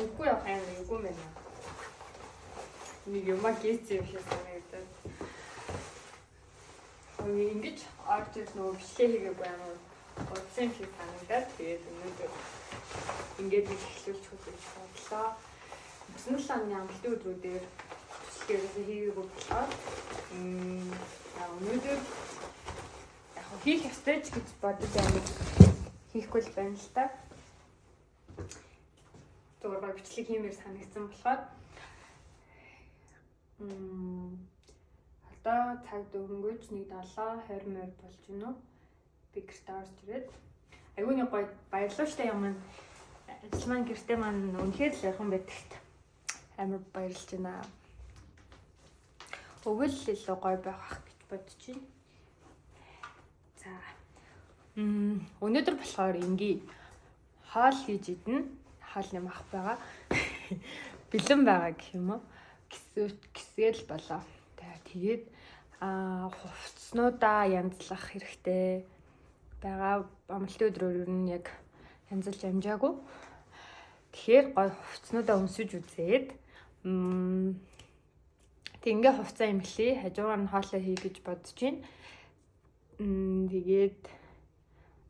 Нүггүй явах амар эвгүй юм байна. Нэг юмаа гээцсэн юм шиг санагдаад. Ингэж орж ир нөгөө бичлэг хийгээгүй амар удсан юм шиг санагдаад, тэгээд өнөөдөр ингээд нэг эхлүүлж хөтөлж бодлоо. Өнгөрсөн 7 хоногийн амралтын өдрүүдээр бичлэг ерөөсөө хийгээгүй болохоор өнөөдөр яг хийх ёстой ч гэж бодож амар хийхгүй л байна л та. Зүгээр бичлэг хиймээр санагдсан болохоор одоо цаг дөнгөж 1:7:20 морь болж байна уу? Би гэртээ орж ирээд айгүй нэг гоё баярлууштай юм маань ажил маань гэртээ маань үнэхээр л яхан байдагт амар баярлж байна. Өвөл илүү гоё байх ах гэж бодож байна. За. Өнөөдөр болохоор ингийн хоол хийж идэнэ. Хоол юм ах байгаа. Бэлэн байгаа гэх юм уу? Гисгээл болоо. Тэгээд хувцснуудаа янзлах хэрэгтэй байгаа. Амралтын өдрөөр ер нь яг янзалж амжаагүй. Тэгэхээр гой хувцснуудаа өмсөж үзээд тэг ингээ хувцаа имлээ. Хажуугаар нь хоолой хий гэж бодож байна. Тэгээд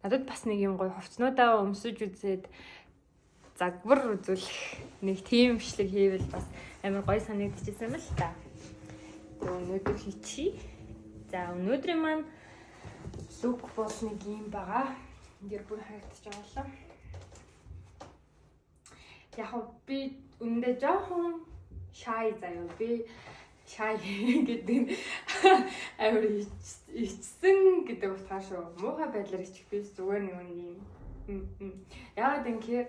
надад бас нэг юм гой хувцснуудаа өмсөж үзээд загвар үзүүлэх нэг тийм бичлэг хийвэл бас амар гоё санагдчихсан юм л та. Өнөөдөр хийчихье. За, өнөөдрийн маань look бол нэг юм байгаа. Энд бүр харагдаж байгаа лээ. Яг би үнэндээ жоохон shy заяа. Би shy гэдэг нь амар ичсэн гэдэг утгаар шүү. Муухай байдлаар ичих биш, зүгээр нэг юм. Яагаад гэхээр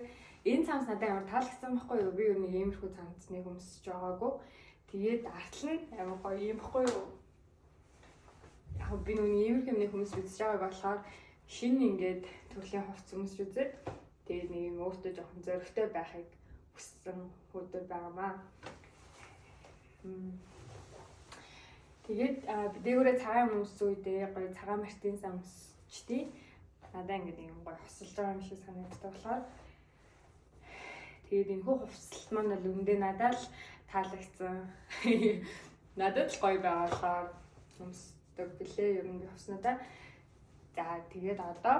энэ цамц надад амар таалагдсан байхгүй юу? Би ер нь иймэрхүү цамцныг өмсөж байгаагүй. Тэгээд артл нь амар гоё юм баггүй юу? Яг би нүг иймэрхүү юмны хүмүүс үзэж байгааг болохоор шинэ ингээд төрлийн хувцас өмсөж үзээд тэгээд нэг юм өөртөө жоохон зоригтой байхыг хүссэн өдөр байгаамаа. Тэгээд дээгүүрээ цагаан юм өмссөн үедээ гоё цагаан мартинсаа өмсчихдээ. Надаа ингээд нэг юм гоё хосолж байгаа юм шиг санагддаг болохоор тэгээд энэ хүү хувцалт маань бол өндөө надад л таалагдсан. Надад л гоё байгаа болохоор өмсдөг билээ ер нь би хувцснуудаа. За, тэгээд одоо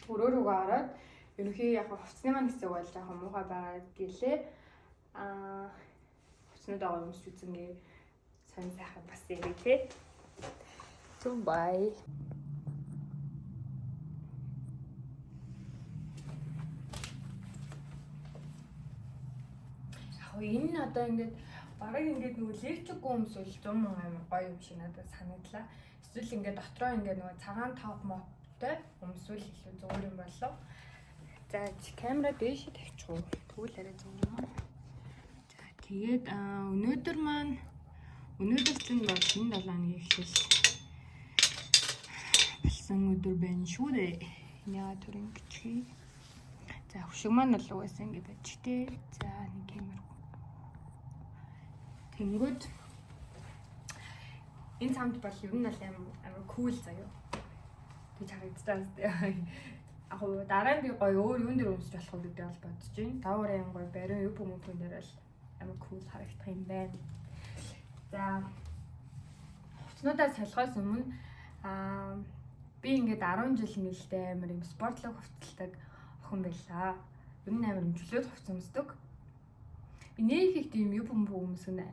өрөө рүүгээ ороод ерөнхий яг хувцсны маань хэсэг бол жоохон муухай байгаа гэлээ. Хувцснуудаа гоё өмсөж үзэнгээ сонь сайхан бас ярив те. Зүг бай. Энэ нь одоо ингээд бараг ингээд нөгөө левчикгүй өмсвөл 100 амар гоё юм шиг надад санагдлаа. Эсвэл ингээд дотроо ингээд нөгөө цагаан топ моптой өмсвөл илүү зүгээр юм болов. За, камера дээшээ тавьчих уу? Тэгвэл арай зүгээр юм уу? За, тэгээд өнөөдөр маань өнөөдөр чинь бол энэ 7 хоногийн эхлэл болсон өдөр байна шүү дээ. Яа түр ингэж хий. За, хөшиг маань бол угаасаа ингэ байж тээ. За, нэг юмэр. Тэнгүүд энэ цамд бол ер нь бол амар кул заяа. Гэж харагдаж байгаа юм. Яг уу дараа нь би гоё өөр юун дээр өмсөж болох вэ гэдэг бол бодож байна. Даваараа юм гоё бариун юб мөпөн дээр бол амар кул харагдах юм байна. За, хувцнуудаа солихоос өмнө би ингээд 10 жил нэлтэй амар юм спортлог хувцалдаг охин байлаа. Ер нь амар юм чөлөөт хувцас өмсдөг. Би нэг их тийм юб мөп өмсгөнэ.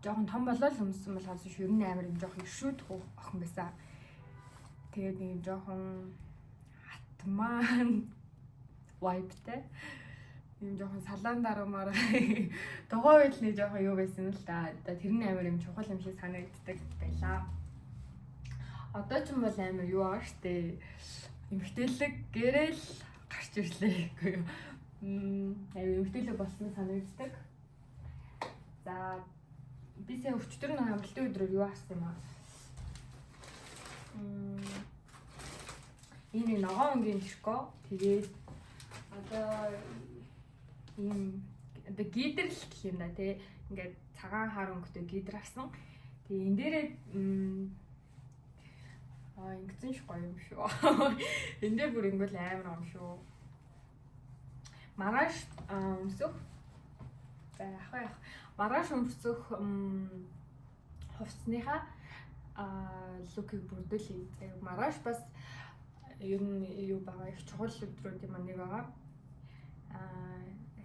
Жоохон том болоод өмссөн болохоор биш, ер нь амар юм жоохон иршүүд охин байсан. Тэгээд нэг юм жоохон атман vibe-тай. Юм жоохон салаан даргамаар тухайн үед л нэг жоохон юу байсан л да. Тэр нь амар юм чухал юм шиг санагддаг байлаа. Одоо ч юм бол амар юу аа штэ. Эмгтээлэг гэрэл гарч ирлээ гэхгүй юу. Аюу эмгтээлэг болсон санагддаг. За, би сая өчтөр нэг амралтын өдрөөр юу авсан юм аа? Энэ нэг ногоон өнгийн трико. Тэгээд одоо ийм одоо гидрэл гэх юм да тий. Ингээд цагаан хар өнгөтэй гидр авсан. Тэгээ энэ дээрээ ингэсэн ш гоё юм шүү. Энэ дээр бүр ингэвэл амар юм шүү. Маргааш өмсөх байх байх. Маргааш өмсөх хувцсныхаа look ийг бүрдүүлье. Маргааш бас ер нь юу байгаа, их чухал өдрүүдийн маань нэг байгаа.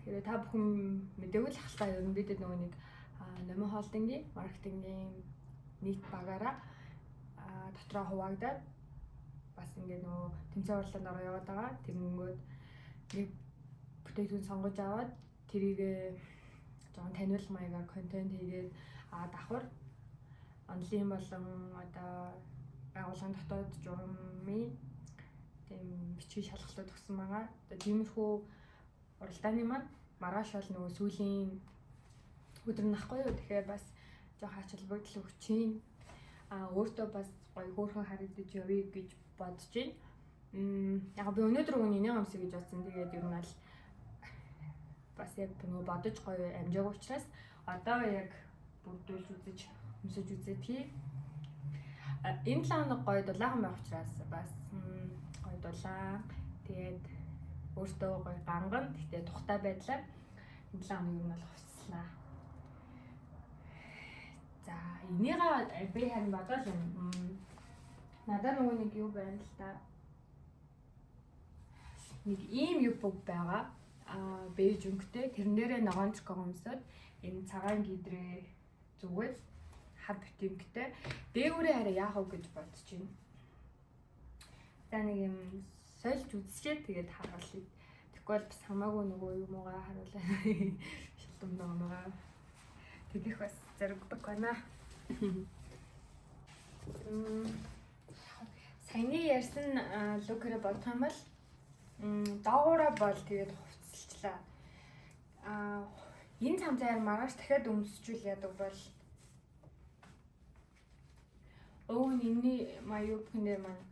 Хэрвээ та бүхэн мэдээгүй л хальтаа, ер нь бидэд нөгөө нэг Номин Холдингийн маркетингийн нийт багаараа дотроо хуваагдаад бас ингээд нөгөө тэмцээн уралдаанд ороо яваад байгаа. Тэгэнгүүт нэг бүтээгдэхүүн сонгож аваад, тэрийг жоохон таниулах маягаар контент хийгээд, давхар онлайн болон одоо байгууллагын дотоод журмын тийм бичгийн шалгалтууд өгсөн байгаа. Одоо тиймэрхүү уралдааны маань маргааш бол нөгөө сүүлийн өдөр нь ахгүй юу. Тэгэхээр бас жоохон ач холбогдол өгч чинь. Өөртөө бас гоё хөөрхөн харагдаж явъя гэж бодож байна. Яг би өнөөдөр өгөн энийг өмсөе гэж бодсон. Тэгээд ер нь аль бас яг нөгөө бодож гоё амжаагүй учраас одоо яг бүрдүүлж үзэж, өмсөж үзээ. Энэ 7 хоног гоё дулаахан байх учраас бас гоё дулаан. Тэгээд өөртөө гоё ганган, гэхдээ тухтай байдлаар энэ 7 хоног юм бол хувцлаа. За, энийгээ би харин бодоол юм. Надад нөгөө нэг юу байна л та. Нэг ийм юбка байгаа. Бейж өнгөтэй. Тэрэн дээрээ ногоон триког өмсөд, энэ цагаан гидрээ зүгээд, хар ботинктэй. Дээгүүрээ хараа яах вэ гэж бодож байна. За, нэг юм сольж үзчихээ, тэгээд харуулъя. Тэгэхгүй бол бас хамаагүй нөгөө юм уугаа харуулаа. Шилдэм нөгөө. Тэгэх бас зэрэг байна. Саяны ярьсан look ээрээ бодох юм бол доогоороо бол тэгээд хувцалчлаа. Энэ цамцаар маргааш дахиад өмсчүүл яадаг бол өө энэний маяг дээр маань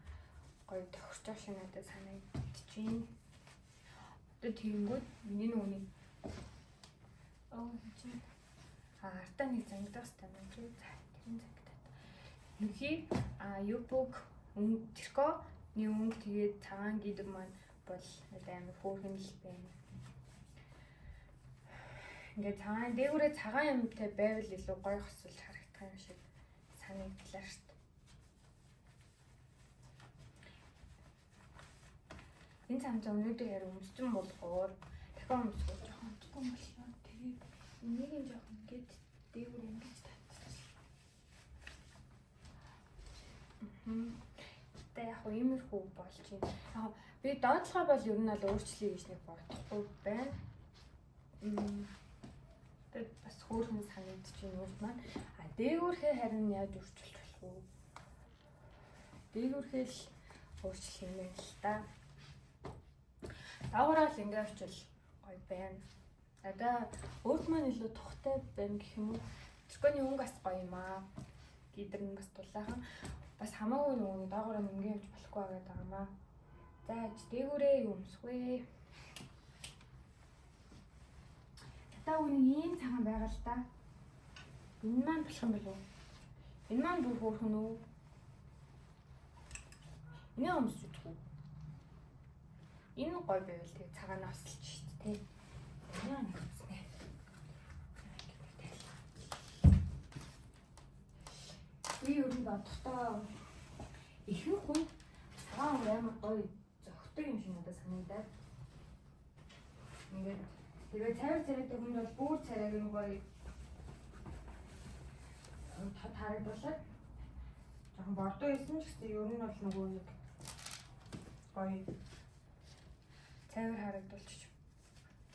гоё тохирч байгаа шиг надад санагдчихээн. Одоо тэгэнгүүт миний нөгөөний чинь артаа нэг зангидах хэрэгтэй юм чи. За, тэрэн зангидаад. Ерхий юбок триконы өнгө, тэгээд цагаан гидэр маань бол амар хөөрхөн л байна. Ингээд цагаан дээгүүрээ цагаан юмтай байвал илүү гоё хосолж харагдах юм шиг санагдлаа шүү дээ. Энэ цамцаа өнөөдөр яг өмссөн болгоор дахин өмсгөө жоохон удахгүй боллоо. Тэгээд энийг нь жоохон ингээд дээгүүр ингэж татчихлаа. Тэ яг хөө иймэрхүү болж байна. Яг би доотлогоо бол ер нь бол өөрчлөе гэж нэг бодохгүй байна. Тэгээд бас хөөрхөн санагдчих юм уу маань. Дээгүүрхээ харин яаж өөрчилж болох вэ? Дээгүүрхээ л өөрчлөх юм байна л та. Даагаараа л ингэ очил гоё байна. Одоо өөрт маань илүү тухтай байна гэх юм уу? Триконы өнгө бас гоё юм аа. Гидэр нь бас дулаахан. Бас хамаагүй нөгөө даагаараа ингэ явж болохгүй байгаа даа юм аа. За, дээгүүрээ юу өмсөх вэ? Та үнийг ийм цагаан байгаа л та. Энэ маань болох юм болов уу? Энэ маань бүр хөөрхөн үү? Энийг өмсөж үзэх үү? Энэ гоё байвал тэгээ цагаан осолж шít тэ. Энэ нэг үзнэ. Би ер нь бодохдоо ихэнх хүн цагаан өнгө амар гоё зөгтөг юм шиг надад санагдаад. Ингээд хэрвээ цайвар царайтай хүнд бол бүр царайг нь гоё тод харагдуулаад, жоохон бордоо байсан ч гэсэн ер нь бол нөгөө нэг гоё цайвар харагдуулчих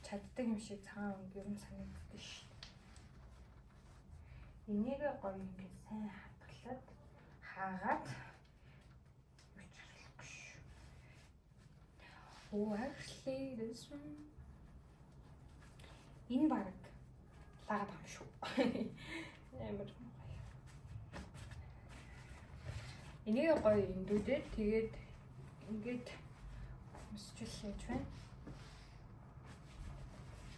чаддаг юм шиг цагаан өнгө ер нь санагддаг шүү. Энийг гоё ингээд сайн хадгалаад хаагаад юу ч харуулахгүй шүү. Oh, actually this one, энэ баг лагаад байгаа юм шүү. Амар гоё. Энийг гоё эндүүдээд, тэгээд ингээд өмсчүүлээ гэж байна.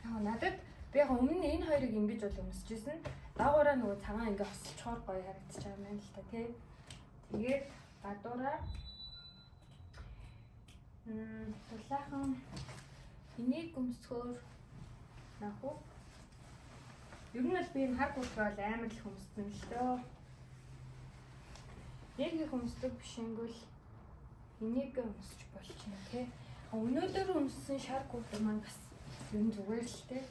Яг надад би яг өмнө нь энэ хоёрыг ингэж бол өмсөжсэн. Даагаараа нөгөө цагаан ингээ хосолчхоор гоё харагдчих юм байна л та, тий. Тэгээд гадуураа дулаахан Энийг өмсгөөр наах уу? Ер нь бол би энэ хар куртка бол амар л өмссөн л дөө. Яг их өмсдөг бишэнгүүл энийг өмсч болчихно тий. Өнөөдөр өмссөн шар куртка маань бас ер нь зүгээр л тий.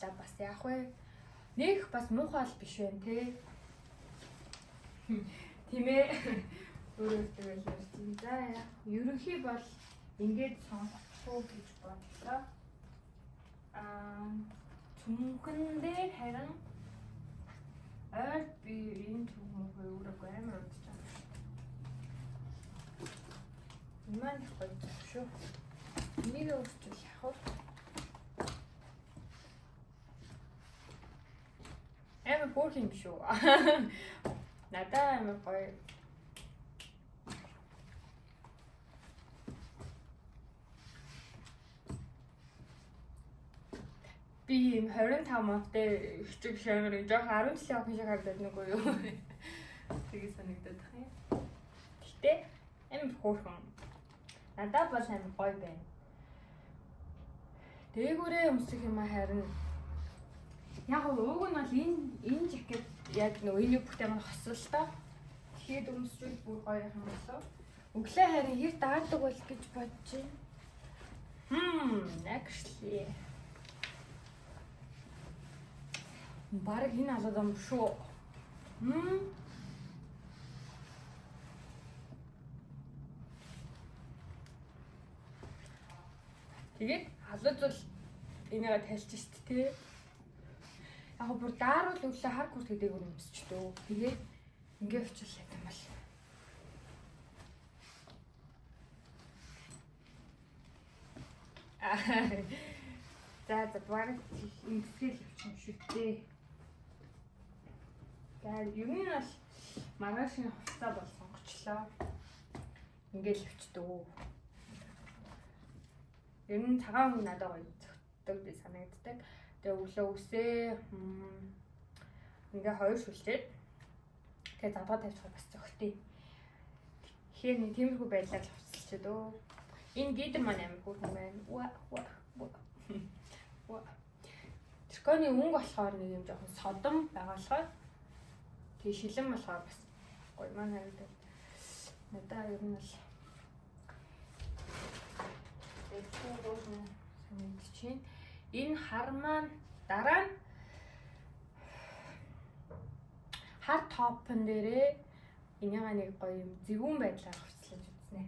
За бас яах вэ? Нэг бас муухай л биш байна тий. Тийм ээ. Өөрөө тэгэл ярьж. За яах. Ерөнхий бол ингээд сонгох уу гэж бодлоо. Цүнхэн дээр харин ойр би энэ цүнх мөнхөө өөрөөгөө амар удаж байгаа. Энэ маань их гоё зүг шүү. Энийг өөрчүүл яах вэ? Амар хөөрхөн юм шүү. Надаа амар гоё. Би ийм 25 мавтай хичээх шамар жоох 10 жилийн охин шиг харагдаад нэг үү юу. Тэгээ санагдаад байгаа юм. Гэтэ амар хөөрхөн. Надад бол амар гоё байна. Дээгүүрээ өмсөх юм харин яг уг нь бол энэ жакет яг нөгөө энэ юбктэй маань хосол та. Тэгэхээр өмсчүүл бүр гоё юм болов. Өглөө харин хэр даардаг бол гэж бодож байна. Actually бараг энэ алаад юм шүү. Тэгээд халуун бол энийгээ тайлж шít тий. Яг бүр daarуул өглөө хар курт гэдэг өөр өмсчдөө. Тэгээд ингээ өчил юм бол. За за бараг ингэсгээл явчих юм шүү дээ. За ер нь бол маргаашийн хувцас бол сонгочлоо. Ингээл явчихдаг. Ер нь цагаан өнгө надад гоё зөгтдөг би санагддаг. Тэгээ өглөө үсээ ингээ хоёр шүлжээд тэгээ задгаа тавьчихаар бас зөгтөе. Тэгэхээр нэг тиймэрхүү байдлаар л хувцалчиад өө. Энэ гидэр маань амар хөөрхөн байна. Ва ва ва. Триконы өнгө болохоор нэг юм жоохон содом байгаа болохоор тэгээ шилэн болохоор бас гоё маань харагдаад. Надаа ер нь бол санагдчихээн. Энэ хар маань дараа нь хар топон дээрээ энийгээ нэг гоё юм зэвүүн байдлаар хувцлаж үзнэ.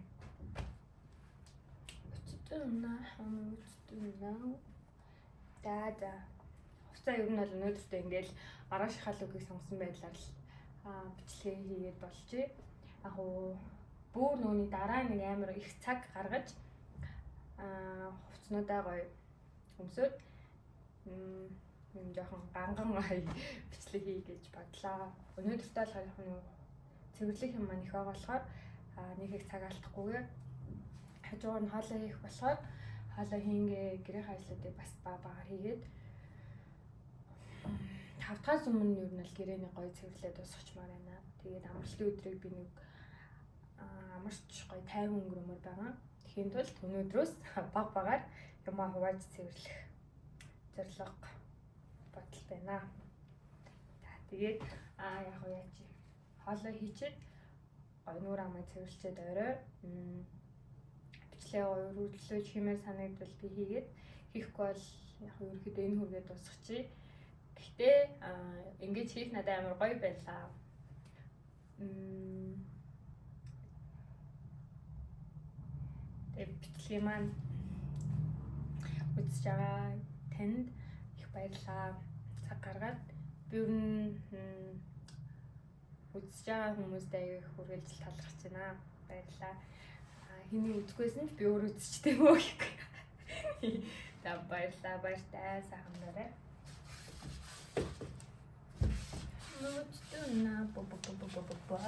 За. Хувцас ер нь бол өнөөдөртөө ингээл маргаашийнхаа лүгийг сонгосон байдлаар л бичлэгээ хийгээд болчихъя. Яг уу бүр нөгөөний дараа нэг амар их цаг гаргаж хувцснуудаа гоё өмсөөд юм жоохон ганган бичлэг хий гэж бодлоо. Өнөөдөртөө болохоор яг нэг цэвэрлэх юм маань их байгаа болохоор нэг их цаг алдахгүйгээр хажуугаар нь хоолоо хийх болохоор хоолоо хийнгээ гэрийн ажлуудыг бас багаар хийгээд 5-аас өмнө ер нь л гэрээний гоё цэвэрлээд дуусгачмаар байна. Тэгээд амралтын өдрийг би нэг амарч гоё тайван өнгөрөмөр байгаа. Тэгэхийн тулд өнөөдрөөс баг багаар юмаа хувааж цэвэрлэх зорилго бодол байна. За тэгээд яг уу яаж юм хоолоо хийчихэд гоё нүүр амаа цэвэрлчээд орой бичлэгээ гоё үргэлжлүүлж хиймээр санагдвал би хийгээд хийхгүй бол яг ерөөхдөө энэ хүргээд дуусгачих. Гэхдээ ингэж хийх надад амар гоё байлаа. Тэгээд бичлэгээ маань үзэж байгаа танд их баярлалаа. Цаг гаргаад би ер нь үзэж байгаа хүмүүст аяг их үргэлж талархаж байна. Баярлалаа. Хэний үзэхгүйсэн ч би өөр үзчихтэй мөө гэхгүй. За баярлалаа. Баяртай. Сайхан дээрээ. Нүцтүнэ бо бо бо бо бо.